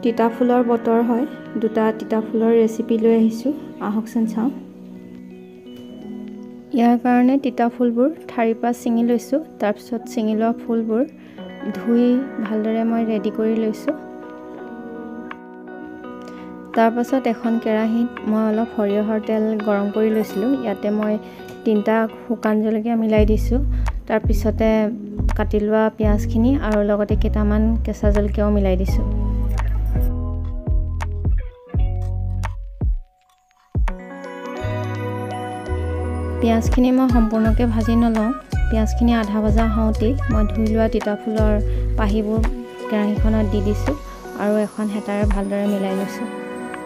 তিতা ফুলৰ বতৰ হয়, দুটা তিতা ফুলৰ ৰেচিপি লৈ আহিছোঁ, আহকচোন চাওঁ। ইয়াৰ কাৰণে তিতা ফুলবোৰ ঠাৰিৰ পৰা ছিঙি লৈছোঁ। তাৰপিছত ছিঙি লোৱা ফুলবোৰ ধুই ভালদৰে মই ৰেডি কৰি লৈছোঁ। তাৰপাছত এখন কেৰাহীত মই অলপ সৰিয়হৰ তেল গৰম কৰি লৈছিলোঁ। ইয়াতে মই 3টা শুকান জলকীয়া মিলাই দিছোঁ। তাৰপিছতে কাটি লোৱা পিঁয়াজখিনি আৰু লগতে কেইটামান কেঁচা জলকীয়াও মিলাই দিছোঁ। পিঁয়াজখিনি মই সম্পূৰ্ণকৈ ভাজি নলওঁ। পিঁয়াজখিনি আধা ভজা হওঁতেই মই ধুই লোৱা তিতা ফুলৰ পাহিবোৰ কেৰাহীখনত দি দিছোঁ আৰু এখন হেতাৰে ভালদৰে মিলাই লৈছোঁ।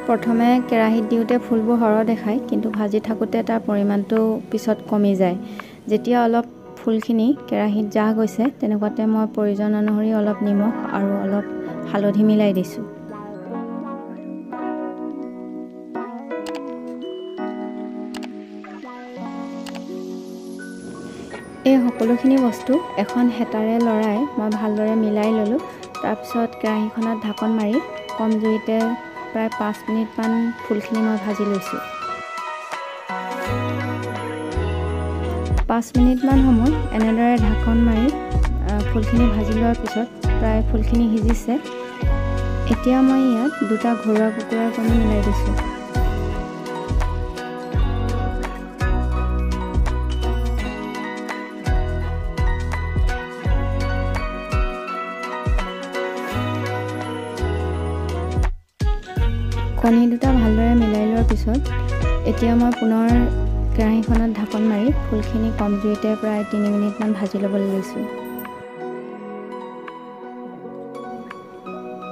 প্ৰথমে কেৰাহীত দিওঁতে ফুলবোৰ সৰহ দেখায়, কিন্তু ভাজি থাকোঁতে তাৰ পৰিমাণটো পিছত কমি যায়। যেতিয়া অলপ ফুলখিনি কেৰাহীত জাহ গৈছে, তেনেকুৱাতে মই প্ৰয়োজন অনুসৰি অলপ নিমখ আৰু অলপ হালধি মিলাই দিছোঁ। এই সকলোখিনি বস্তু এখন হেতাৰে লৰাই মই ভালদৰে মিলাই ল'লোঁ। তাৰপিছত কেৰাহীখনত ঢাকন মাৰি কম জুইতে প্ৰায় 5 মিনিটমান ফুলখিনি মই ভাজি লৈছোঁ। 5 মিনিটমান সময় এনেদৰে ঢাকন মাৰি ফুলখিনি ভাজি লোৱাৰ পিছত প্ৰায় ফুলখিনি সিজিছে। এতিয়া মই ইয়াত 2টা ঘৰুৱা কুকুৰাৰ কণী মিলাই দিছোঁ। কণী 2টা ভালদৰে মিলাই লোৱাৰ পিছত এতিয়া মই পুনৰ কেৰাহীখনত ঢাকন মাৰি ফুলখিনি কম জুইতে প্ৰায় 3 মিনিটমান ভাজি ল'বলৈ লৈছোঁ।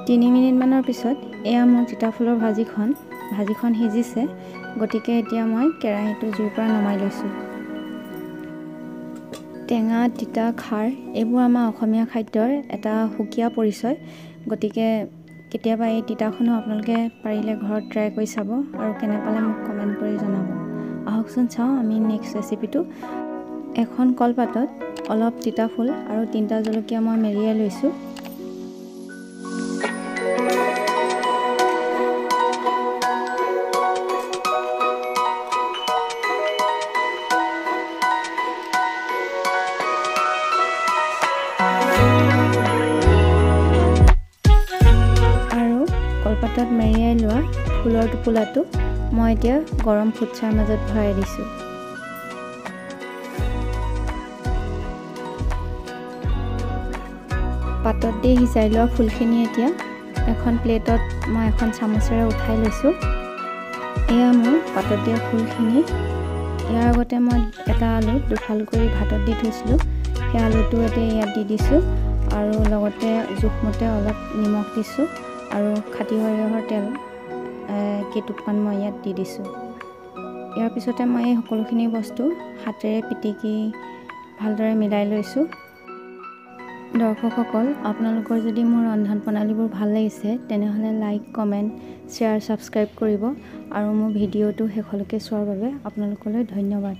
3 মিনিটমানৰ পিছত এয়া মোৰ তিতা ফুলৰ ভাজিখন সিজিছে। গতিকে এতিয়া মই কেৰাহীটো জুইৰ পৰা নমাই লৈছোঁ। টেঙা, তিতা, খাৰ এইবোৰ আমাৰ অসমীয়া খাদ্যৰ এটা সুকীয়া পৰিচয়। গতিকে কেতিয়াবা এই তিতাখনো আপোনালোকে পাৰিলে ঘৰত ট্ৰাই কৰি চাব আৰু কেনে পালে মোক কমেণ্ট কৰি জনাব। আহকচোন চাওঁ আমি নেক্সট ৰেচিপিটো। এখন কলপাতত অলপ তিতা ফুল আৰু 3টা জলকীয়া মই মেৰিয়াই লৈছোঁ। কলপাতত মেৰিয়াই লোৱা ফুলৰ টোপোলাটো মই এতিয়া গৰম ফুটছাইৰ মাজত ভৰাই দিছোঁ। পাতত দি সিজাই লোৱা ফুলখিনি এতিয়া এখন প্লেটত মই এখন চামুচেৰে উঠাই লৈছোঁ। এয়া মোৰ পাতত দিয়া ফুলখিনি। ইয়াৰ আগতে মই এটা আলু দুফাল কৰি ভাতত দি থৈছিলোঁ, সেই আলুটো এতিয়া ইয়াত দি দিছোঁ আৰু লগতে জোখমতে অলপ নিমখ দিছোঁ আৰু খাটি সৰিয়হৰ তেল কেইটোপমান মই ইয়াত দি দিছোঁ। ইয়াৰ পিছতে মই এই সকলোখিনি বস্তু হাতেৰে পিটিকি ভালদৰে মিলাই লৈছোঁ। দৰ্শকসকল, আপোনালোকৰ যদি মোৰ ৰন্ধন প্ৰণালীবোৰ ভাল লাগিছে তেনেহ'লে লাইক, কমেণ্ট, শ্বেয়াৰ, ছাবস্ক্ৰাইব কৰিব আৰু মোৰ ভিডিঅ'টো শেষলৈকে চোৱাৰ বাবে আপোনালোকলৈ ধন্যবাদ।